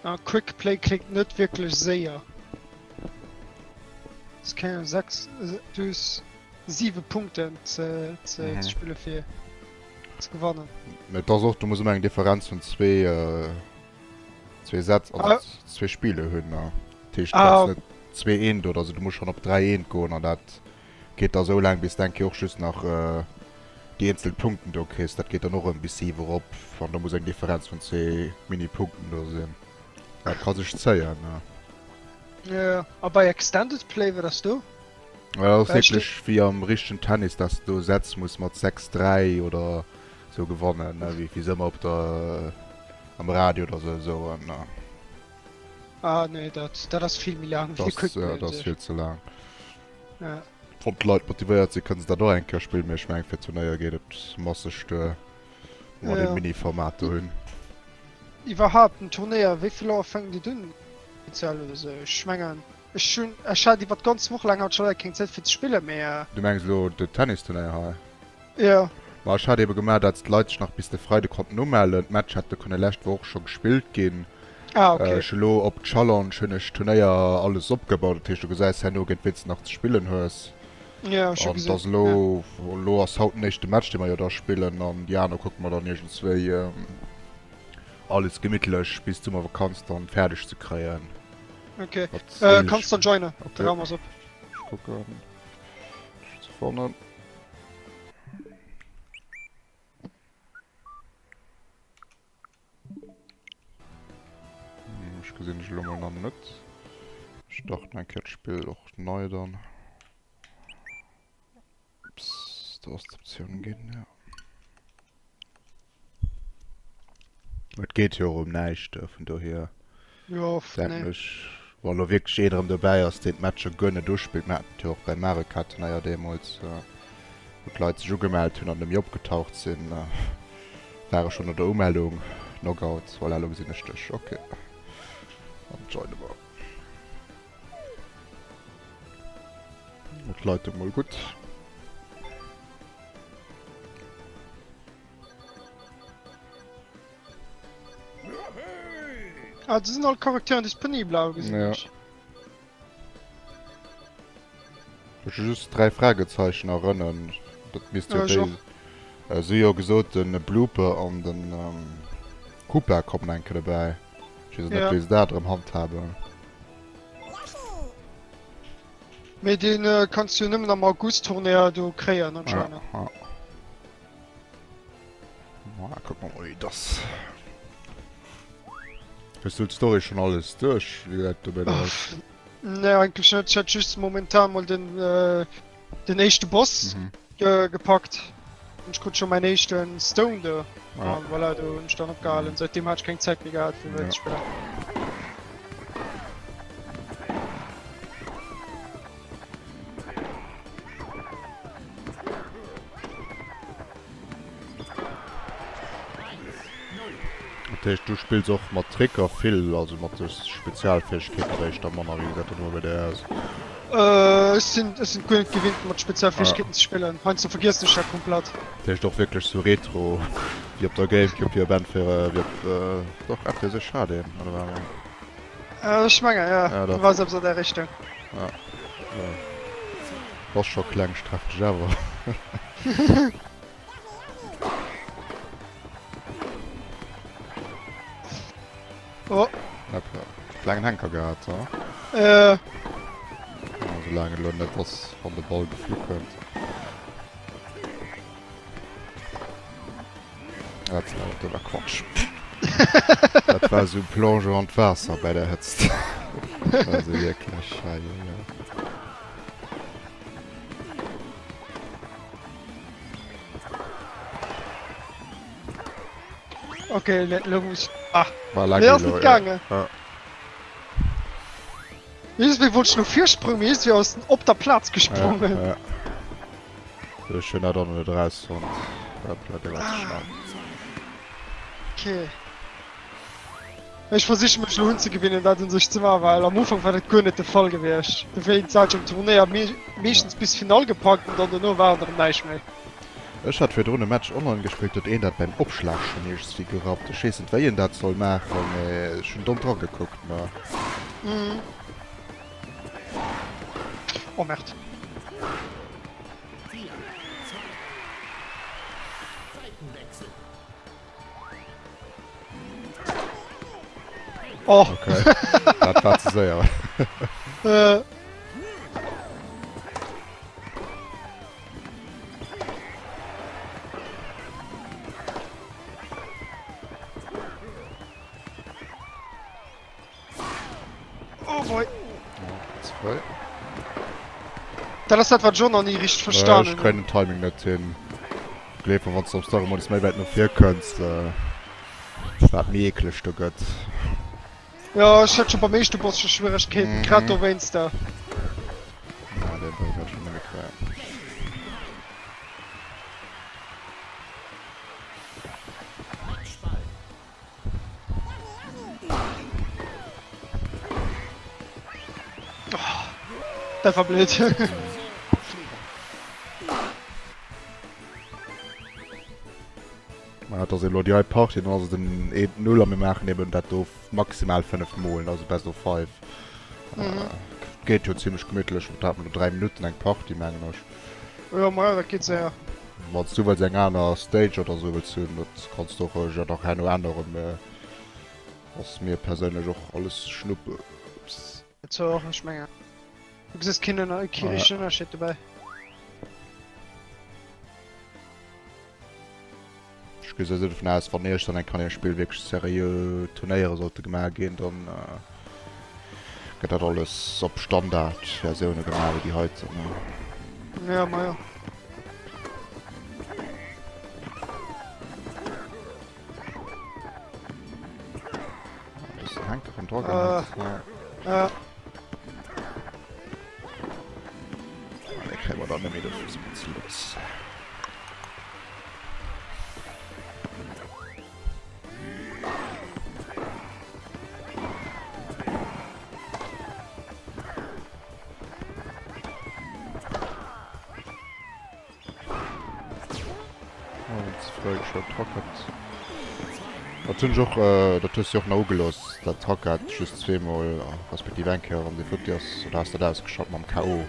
Ah, Quick Play kléngt net wierklech séier. Ass keng 6, du hues 7 Punkten ze ze spille fir ze gewannen. Mee et ass och, du muss ëmmer eng Differenz vun zwee zwee Sätz, also zwee Spiller hunn. Dat heescht, du kanns net 2 eent oder sou, du muss schonn op 3 eent goen an dat geet da sou laang, bis de eng Kéier och just nach déi eenzel Punkten do kriss. Dat geet dann och erëm bis 7 erop an da muss eng Differenz vun zwee Mini-Punkten do sinn. Dat ka sech zéien. Jo, a bei Extended Play, wat ass do? Dat ass wierklech wéi am richtegen Tennis, dass de do Sätz muss mat 6, 3 oder sou gewannen, wéi se ëmmer op der, am Radio oder sou soen. Ah nee, dat, dat ass vill méi laang wéi Quick Play. Dat ass vill ze laang. Ja. Wann d'Leit motivéiert sinn, kënne se dat och eng Kéier spillen, mee ech mengen fir Turnéier geet et masseg duer, wa mer dee Mini-Format do hunn. Iwwerhaapt en Turnéier, wéi vill Auer fänkt et un offiziell oder sou? Ech mengen ech hunn, ech hat iwwer d'ganz Woch laang hat ech leider keng Zäit fir ze spillen, mee. Du mengs elo de Tennisturnéier hei? Jo. Ma ech hat ebe gemaach, dat d'Leit sech nach bis de Freide konnten umellen. D'Match hätte kënne lescht Woch scho gespillt ginn. Ah, okay. Ech hu lo op Challenge hunn ech d'Turnéier alles opgebaut. Dat heescht, du gesäis herno géint ween s de nach ze spillen hues. Jo, ech hu An et ass gesinn, elo, ja. elo ass haut den éischte Match, dee mer jo da spillen. An déi aner kucke mer dann iergendswéi alles gemittlech bis d'Summervakanz dann fäerdeg ze kréien. Okay. Mat Kanns dann joinen. De Okay. Raum ass op. Ech kucken, dech ze fannen. Ech gesinn dech elo mol nach net. Ech starten eng Kéier d'Spill och nei dann. Ups, do ass d'Optioun ginn, ja. Et geet jo och ëm näischt, vun dohier Jo, denken nee. ech, wa lo wierklech een erëm dobäi ass, deen d'Matcher guer net uspillt, mir haten et jo och beim Mario Kart Turnéier deemools, wou d'Leit sech ugemellt hunn an net méi opgetaucht sinn, ware schonn no der Umellung Knockout. Voilà, elo gesinn ech dech, ok, dann joine mer. Et leit emol gutt. Ah, do sinn all Charakteren disponibel awer gesinn Ja. ech. Ech hu just 3 Fragezeichen erënnen. Dat misst jo Ja, ech déi. och. Äh, si hu jo gesot, den Blooper an den ähm, Koopa kommen eng Kéier dobäi. Ech weess net, Ja. wéi se dat erëm handhaben. Mee deen äh, kanns du jo nëmmen am August-Turnéier do kréien Ja, anscheinend. ja. Ma kuck mer mol wéi et ass. Hues du d'Story schon alles duerch? Wéi gesäit et do bei der aus? Nee eigentlech net, ech hat just momentan mol den äh, den éischte Boss Mhm. ge gepackt. An ech krut schon mäin éischten Stone do. Ja. An voilà, do hunn ech dann opgehalen. Seitdem hat ech keng Zäit méi gehat fir weider Ja. ze spillen. Dat heescht du spills och mat Tricker vill, also mat de Spezialfäegkeeten oder éischter manner? Wéi gesäit dat elo bei der aus? Ech sinn ech sinn guer net gewinnt mat Spezialfäegkeeten ze spillen. Heiansdo vergiessen ech dat komplett. Dat heescht och wierklech sou retro wéi op der Gamecube, wéi op entweder wéi op doch F-Zero hat een oder war? Ech mengen jo, Ja do dach. war eppes an där Richtung. Ja. Bass scho kleng, ech treff dech awer. Oh. Hoppla. Klengen Henker gehat, ha? Äh. Ja, soulaang et elo net ass, wann de Ball geflu kënnt. Dat war, dat war Quatsch. Dat war esou Plongeon an d'Waasser bei der Hëtzt. Also wierklech, hei, hei, hei. Okay, le, lo muss. Ah, War nee, laggy ass lo, net ja. gaangen. Ja. Iergendwéi wollt ech no vir sprangen, mee iergendwéi ass en op der Plaz Ja, gesprongen. ja. Ech hunn dat och nach net erausfonnt. Hoppla, dee war ze schnell. Okay. Ech versiche mech elo unzegewinnen, dat un sech ze maachen, well am Ufank war dat guer net de Fall gewiescht. Dowéinst hat ech am Turnéier meeschtens bis Finall gepackt an dann dono war et erëm näischt méi. Ech hat virdrun e Match online gespillt, huet een dat beim Opschlag schonn iergendswéi gerappt. Ech weess net wéi een dat soll maachen, mee ech hunn domm dra gekuckt, ma. Oh Merde. Oh. Okay. Dat war ze séier. Äh. Oh boy. Ze fréi. Dat ass dat, wat ech och nach ni richteg verstanen Ech hunn. kréien den Timing net hin. Gleef mer, wann s de am Story-Modus méi wäit no vir kënns, wat méi eekleg do gëtt. Jo, ech hat scho beim éischte Boss scho Schwieregkeeten, grad dowéinster. Ja, deen do wäert ech net méi kréien. Dat war blöd. Ma dat ass elo déi hei Partie, dann ass et en 1-0 a mir maachen eben dat do maximal 5 Mol, also best of 5. Mhm. Geet jo zimmlech gemittlech, dat hat mer do 3 Minutten eng Partie, mengen ech. Jo, ma jo, dat geet séier. Wann s du wëlls eng aner Stage oder sou wëlls hunn, dat kanns du och roueg nach herno änneren, mä ass mir perséinlech och alles schnuppe. Ups. Dat zwar och, ech mengen du gesäis keen Ënner, kee richtegen Ënnerscheed dobäi. Ech gi souwisou dovun aus, wann iergendwann eng Kéier e Spill wierklech seriö Turnéiere sollte gemaach ginn, dann gëtt dat alles op Standardversioune gemaach wéi déi heiten. Ja, ma jo. E bëssen hänke vum Drock an. Ja. Dee kréie mer dann net méi, dofir si mer ze lues. Dat hunn ech och, dat hues du jo och nach ugelooss, dat Racket just zweemol, respektiv eng Kéier wann dee futti ass, oder has de dat ausgeschalt mam KO?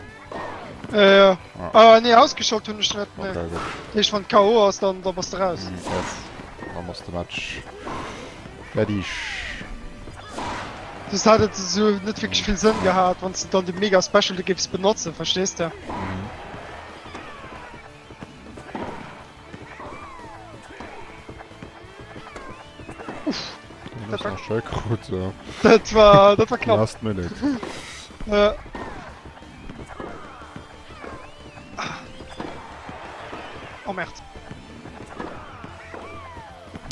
Äh, ah. Nee, ausgeschalt hunn ech net, nee. Okay, gutt. Dat heescht, wann KO ass, dann, da bass de raus. Mm, yes. Dann ass de Match fertig. Soss hätt et esou net wierklech vill Sënn gehat, wann s de dann de Mega Special do géifs benotzen, verstees de? Mhm. Uff. Dat war schéi krut, ja. Dat war, dat war knapp. Last minute. Ja. Oh Merde.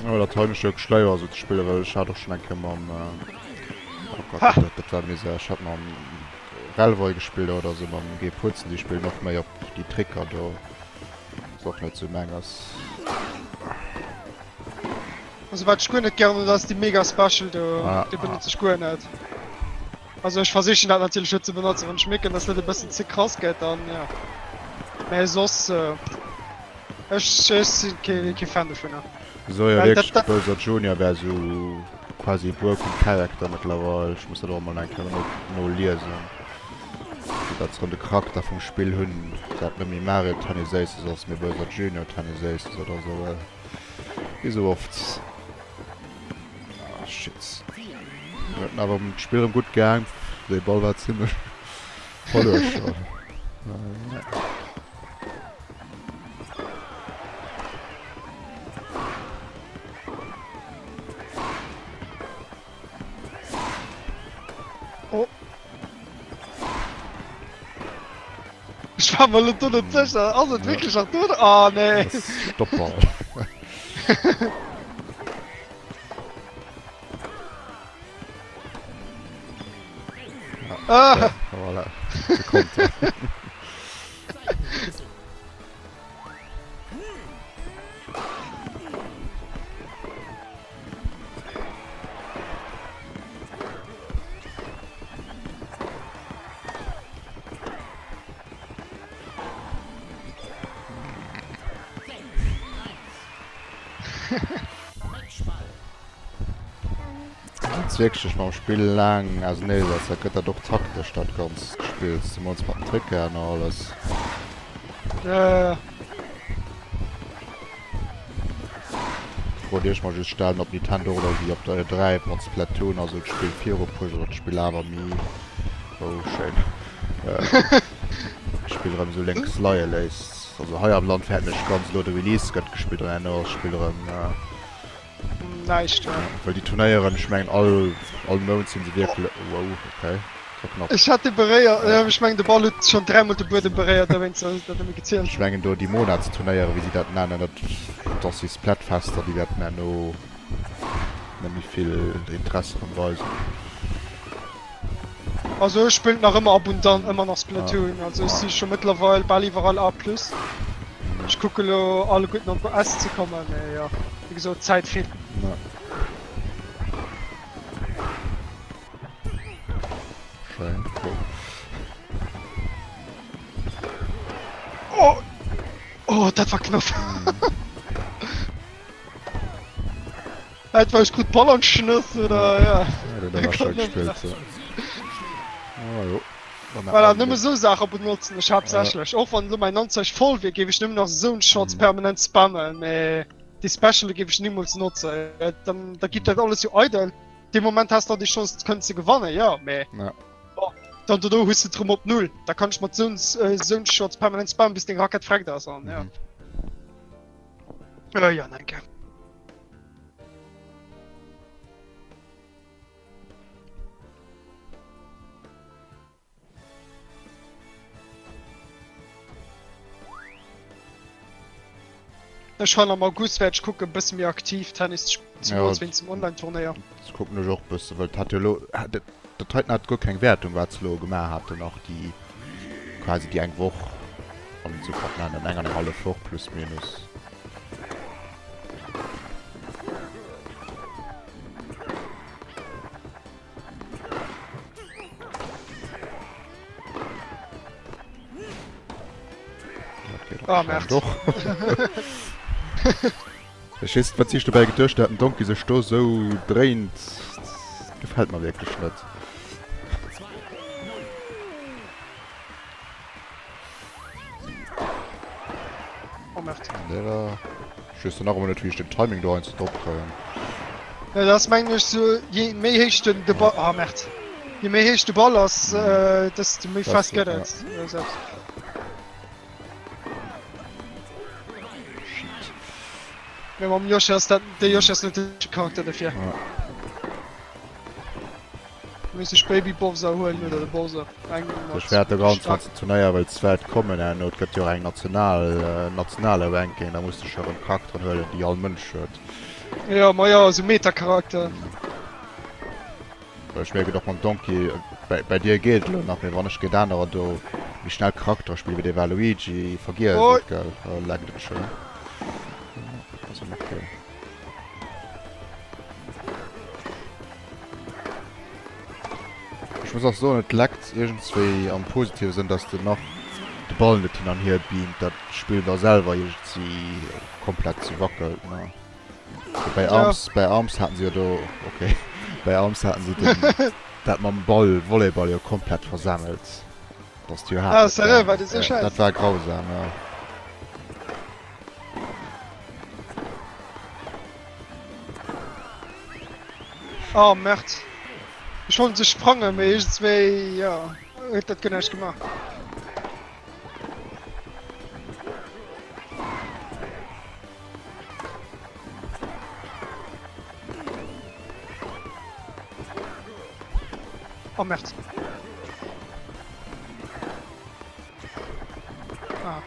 Oh, dat hei mech wierklech schwéier esou ze spillen, well ech hat och schonn eng Kéier mam, oh Gott, dat, dat war Misär. Ech hat mam Relvoy gespillt oder esou, mam G. Putzen, déi spillen och méi op déi Tricker do. Ass och net sou menges. Also wat ech guer net gären hunn, dat ass déi Mega Special do, Ah. déi benotze ech guer net. Also ech versichen dat natierlech net ze benotzen, wann ech mierken, dass dat e bëssen ze krass gëtt, dann jo. Mä soss, ech ech si kee kee Fan dovunner. Sou jo Well wierklech, dat de Bowser Junior wär sou quasi broken character mëttlerweil. Ech muss dat och emol eng Kéier no noliesen. Fir datt se rëm de Charakter vum Spill hunn, dat net méi Mario Tennis Aces ass, mee Bowser Junior Tennis Aces oder sou, well wéi sou oft. Ah shit. Mir haten awer um d'Spill rëm gutt gaang. Dee Ball war zimmlech verluer schon. Oh. Ech war mer lo do net sécher. Ass et wierklech nach do? Ah nee. Stoppball. Ah. Voilà. De Konter. Wann s wierklech dech mam Spill laang auserneesetz, da gëtt dat och taktesch dat ganzt Gespills, zemools mat den Tricken an alles. Ja. D'Fro déi ech mer just stellen, ob Nintendo och elo wéi op der E3 mat Splatoon a sou d'Spill virupusht oder d'Spill awer méi, oh schéin, d'Spill erëm sou lénks leie léisst. Also hei am Land fäerten ech ganz, elo de Release gëtt gespillt an herno ass d'Spill erëm Näischt, ja. Well déi Turnéieren, ech mengen all all Mount sinn se wierklech, wow, okay, dat war knapp. Ech hat dee beréiert, jo, ech mengen de Ball huet schonn dräimol de Buedem beréiert, dowéinst ass dat net méi gezielt. Ech mengen do déi Monatsturnéieren, wéi si dat nennen, dat dat ass déi Splatfester, déi wäerten herno net méi vill Interesse erëm weisen. Also ech spillen nach ëmmer abundant ëmmer nach Splatoon, also ech si scho mëttlerweil bal iwwerall A plus. Ech kucke lo alleguerten op S ze kommen, mee jo, wéi gesot, d'Zäit feelt. Ja. Schéin, cool. Oh! Oh, dat war knapp! Etwa ech krut Ball an d'Schnëss oder ja. Ja, dat war schéi gespillt. Ja. Ah, jo. Voilà, nëmme sou Saache benotzen ech haaptsächlech. Och wann elo mäin Anzeig voll wier, géif ech nëmmen nach Zone Shots permanent spammen, mee déi Speciale géif ech nimools notzen. Dann da geet dat alles jo eidel. Dee Moment has de déi Chance kënnen ze gewannen, jo, mee Ja. bon, dann dono hues de et rëm op null. Da kann ech mat Zone Zone Shots permanent spammen, bis deng Rackett vreckt ass an ja. Mhm. Äh, ja, danke. Ech han am August wäert ech kucken bësse méi aktiv Tennis ze spillen, zemools wéinst dem Online-Turnéier. Dat kucken ech och bësse, well et hat jo elo, dat heiten hat guer keng Wäertung wat se elo gemaach haten, nach déi quasi déi eng Woch, wann een et esou kann nennen, eng an eng hallef Woch plus minus. Ah, Merd. Doch. Ech weess net, wat si sech dobäi geduecht huet, dat den Donkey sech do sou dréint. Dat gefält mer wierklech net. Oh Merd. Der war. Ech weess nach ëmmer net, wéi ech den Timing do heiansdo drop kréien. Ja, dat ass mengen ech sou, je méi héich den de Ball, ah Merd, je méi héich de Ball ass, äh, desto méi fest gëtt et. Ja. Selbst. Shit. Mee mam Yoshi ass dat, de Yoshi ass net de richtege Charakter dofir. Ja. Muss ech Baby Bowser huelen oder de Bowser? Eng mat Ech wäert de ganz stark. ganzen Turnéier wëll ze wäit kommen herno. Et gëtt jo och eng national nationale Ranking, da muss de scho rëm Charakteren huelen déi all Mënsch huet. Jo ma jo esou Meta-Charakter. Well ech mierken och mam Donkey, bäi bäi dir geet et elo nach, mee wann ech géint anerer do méi schnell Charaktere spillen wéi dee Waluigi, vergiess Oi. et gell, da leckt et schonn. Ass och okay. Ech muss och soen, et leckt iergendswéi am positive Sënn, dass de nach de Ball net hin an hier beamt, dat d'Spill da selwer iergendwéi komplett sou wackelt, ne? Bei Ja. Arms, bei Arms haten se jo do, okay, bei Arms haten se den, dat mam Ball, Volleyball jo komplett versemmelt, dass du Ah, iwwerhaapt net sérieux, war dee sou gaang, schäiss? dat war grausam, jo. Oh Merd. Ech wollt se sprangen, mee iergendswéi, jo, huet dat guer näischt gemaach. Oh Merd. Ah.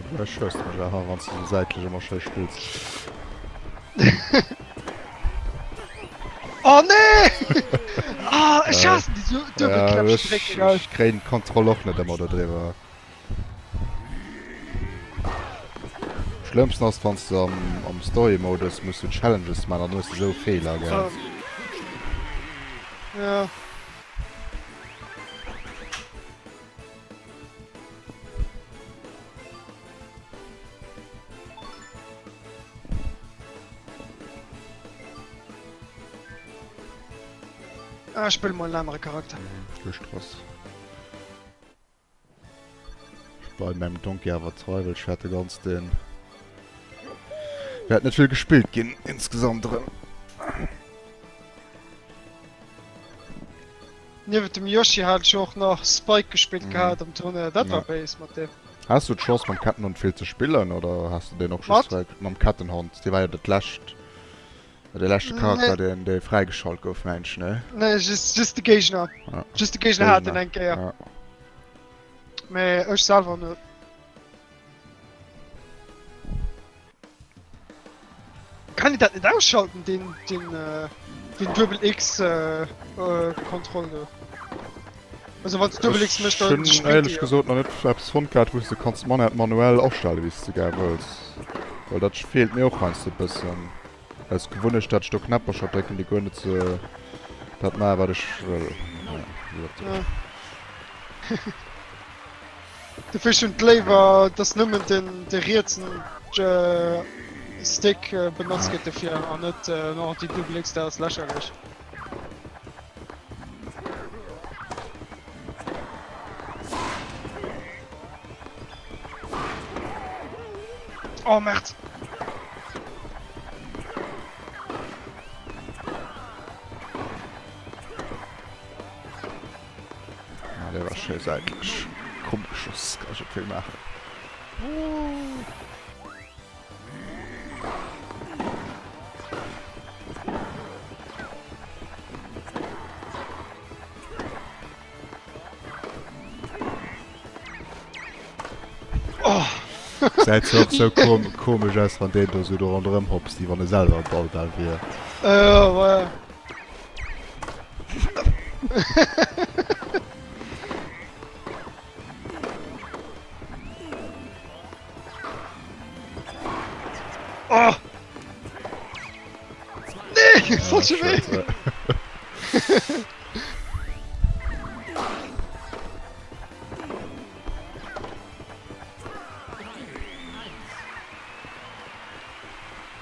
Du erschëss mech awer, wann du sou säitlech ëmmer schéi spills. Oh nee! Ah, ech haassen déi sou duebel Ja, Knäppchen drécken, ech, gell. ech kréien d'Kontroll och net ëmmer do driwwer. Schlëmmsten ass, wann s du am, am Story-Modus muss du Challenges man, dann hues du sou Feeler, gell. Ja. Ah, ech spille mol en anere Charakter. Kee Stress. Ech bleiwen mengem Donkey awer trei, well ech wäert de ganz den wäert net vill gespillt ginn insgesamt erëm. Niewent dem Yoshi hat ech och nach Spike gespillt gehat am Turnéier, dat war béis mat deem. Has du d'Chance mam Kettenhond vill ze spillen oder has du deen och just fräi mam Kettenhond? Dee war jo dat lescht de leschte Charakter deen dee fräigeschalt gouf mengen ech ne? Nee just just de Géigner. Just de Géigner hat en eng Kéier. Mee ech selwer net. Kann ich dat net ausschalten, den, den, äh, den Double X äh, äh, Kontroll do? Also wann Double X mécht, dann springt die éierlech gesot nach net eppes fonnt gehat, wou s de kanns d'Manette manuell astelle wéi s de gär wëlls. Well dat feelt mir och heiansdo e bëssen. Aus Gewunnecht, dat ech do Knäppercher drécken, déi guer net ze dat maachen, wat ech wëll. Ja. Dofir ech hunn léiwer dass nëmmen den de rietsen Stick benotzt gëtt dofir an net och déi Double X, dat ass lächerlech. Oh Merd! Ah, der war schéi säitlech krumm geschoss. Kann ech net vill maachen. Oh. Säit se och sou kom komesch aus, wann deen do sou do ronderëm hopst, wéi wann e selwer e Ball bal wier. Äh, ouais. Oh! Nee, falsche Wee!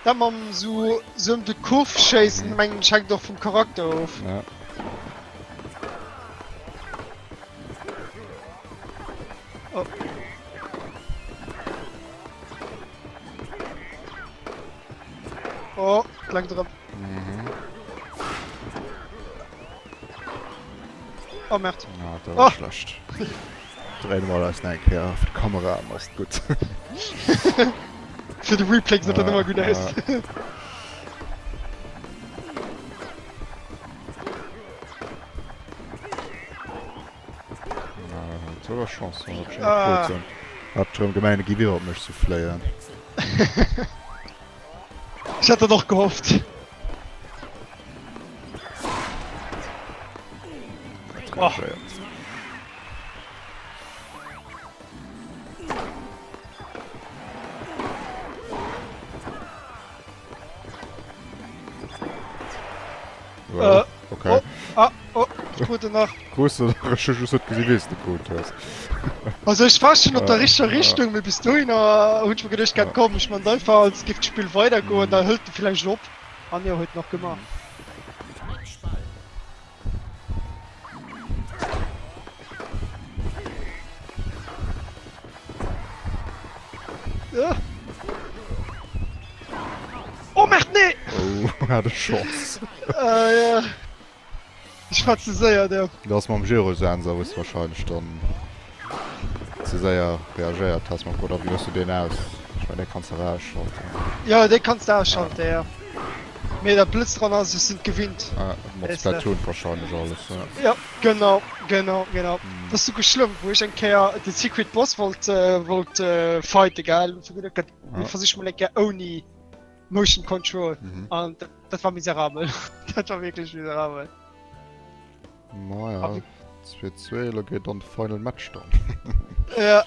Dat mam sou sou ëm de Kurv schéissen mengen ech hänkt och vum Charakter of. Ja. Oh. Oh, klengt erëm. Mhm. Oh Merd. Ah, dat war Oh. schlecht. Dréine mer eis nach eng Kéier fir d'Kamera an ass gutt. Fir de Replay gesäit dat ëmmer gutt aus. Dat war Chance, dat schon ah. cool Hat drëm gemengt, et gi wier op mech zu fléien. Ech hat dat och gehofft. Oh. Äh, okay. Oh, ah, oh, ich krut nach. Krus du nach? Ech hu just net gesi wéi s de krut hues. Also ech war schon op der richteger Richtung, mee bis dohinner hunn ech mir geduecht, gehat komm, ech man et einfach, als géif d'Spill weidergoen, da hëlt e villäicht op. An jo, huet en och gemaach. Oh Merd, nee! Oh, hat e Chance. Äh, ja. Ech war ze séier do. Dat ass mam Gyrosensor, wou s de wahrscheinlech dann ze séier reagéiert has mam Oder wéi hues du deen aus? Ech mengen, dee kanns de awer ausschalten. Jo, dee kanns de ausschalten, jo. Mee dat Blëtzt dran ass, ech sinn et gewinnt. Ah, mat Splatoon wahrscheinlech alles, ja. Jo, genau, genau, genau. Dat ass souguer schlëmm, wou ech eng Kéier de Secret Boss wollt, wollt fighten, gell. Hu geduecht, dat versich mol eng Kéier ouni Motion Control. An dat war miserabel. Dat war wierklech miserabel. Maja, 2-2, elo geet an de Final Match dann. Ja.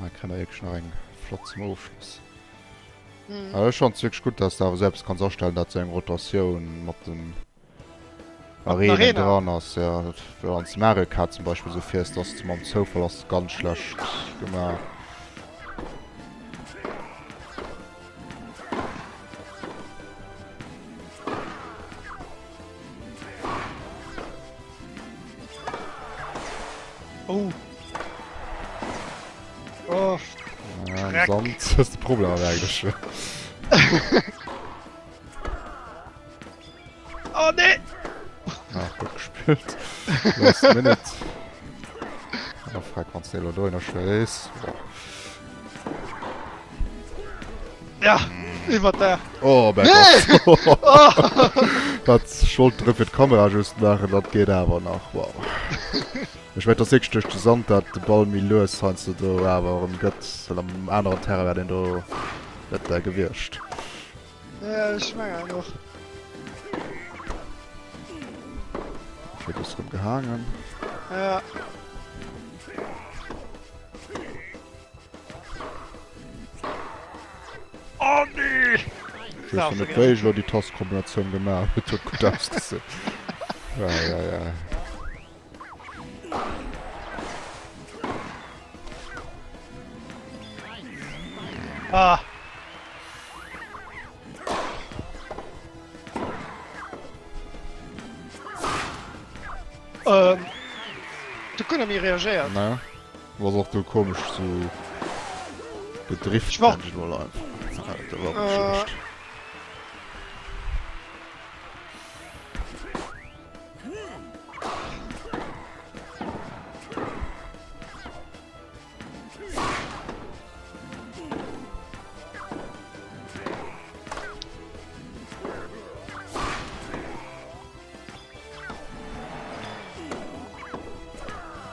Na, kann er wirklich nach eng flott zum Ofschluss. Mhm. Aber schon wirklich gut, dass du awer selbst kannst astellen, dat so eng Rotatioun mat den Arenen dran ass. Ja, wann du Mario Kart zum Beispiel so fährst, dass du mam Zoufall ass ganz schlecht gemacht. Oh. Oh, Ja, Dreck. Sand ass de Problem awer eigentlech. Oh nee! Ach, gutt gespillt. Last minute. Ah, fuck, wann du elo dohinner schéiss. Boah. Ja, iwwer der. Oh mein Nee! Gott. Oh. Dat ech wollt drëm fir d'Kamera just maachen, dat geet awer nach. Wow. Ech mengen, et ass wierklech duerch de Sand, dat de Ball méi lues heiansdo do awer erëm gëtt, well am aneren Terrain wär deen do net där gewiescht. Ja, ech mengen och. Okay, du bist erëm gehaangen. Ja. Oh nee! Ich weess net wéi ech elo déi Tastekombinatioun gemaach hunn, et huet gutt ausgesinn. Ja, ja, ja. Ah. Ähm, du kunn méi reagéiert. Ne. War och do komesch sou gedrift Ich war- nenn ich mol einfach. Ah, dat war Äh. schlecht.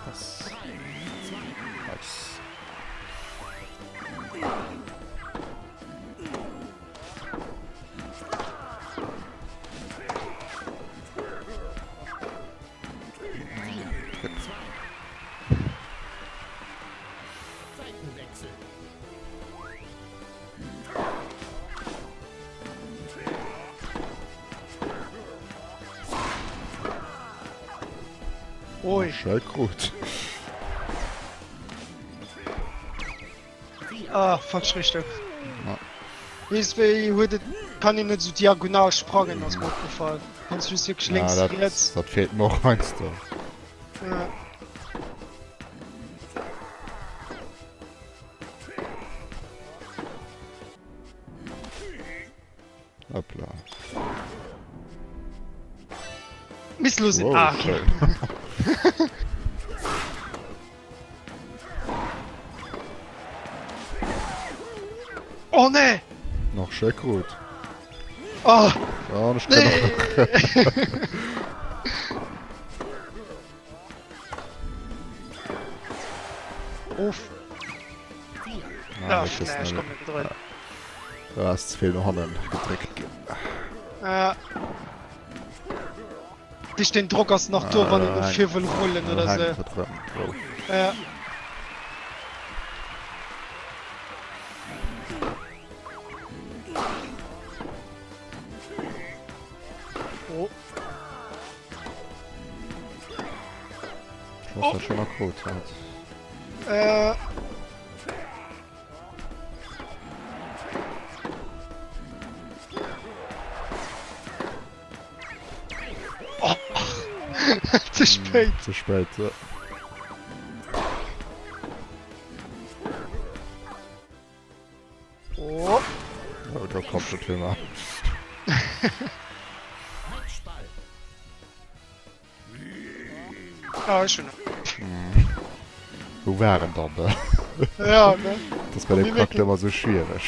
Das. Nice. Ui. Schnell krut. Ah, falsch Richtung. Ja. Wees wéi huet et kann een net sou diagonal sprangen ass mir opgefall. Kanns just wierklech Ja, lénks dat, riets. dat feelt mir och heiansdo. Ja. Hoppla. Misst lo sinn. Wow, Ah, okay. schön. Oh nee! Nach schéi krut. Oh, Ja, an ech kënn och nee! nach. Of. Ah, Ah, dat nee, ass ech net. komm net drun. Da ass ze vill no hannen gedréckt ginn. Äh. Dich den Drock ass nach do, wann een no vir wëll rullen oder Hängt sou. et erëm. Oh. Ja. Oh. Ich muss dat schon nach krut hat. Äh. Oh. Ze spéit. Ze spéit, ja. Oh. Oh, da kommt schon Thema. Ah, ech hunn en. Wou war en dann da? Ja, ne? Dat ass bei deem Charakter ëmmer sou schwiereg.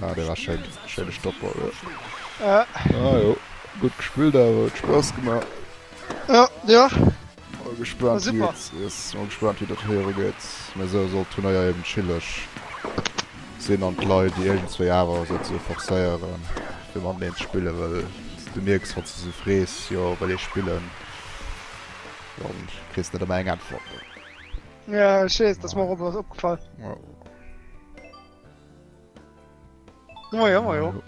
Ah, dee war schéin. Schéine Stopper, jo. Ja. Ah jo, gutt gespillt awer, huet Spaass gemaach. Ja, ja. Mol gespaant wéi et yes, mol gespaant wéi dat viru geet. Mä esou soll d'Turnéier eben chilleg sinn an d'Leit déi iergendswéi awer souzesoe forcéieren fir mateneen ze spillen, well du mierks wann s de se frees, jo wëll ee spillen, dann kriss de net ëmmer eng Äntwert. Ja ech weess, dat ass mer och opgefall. Jo. Majo, majo. Jo.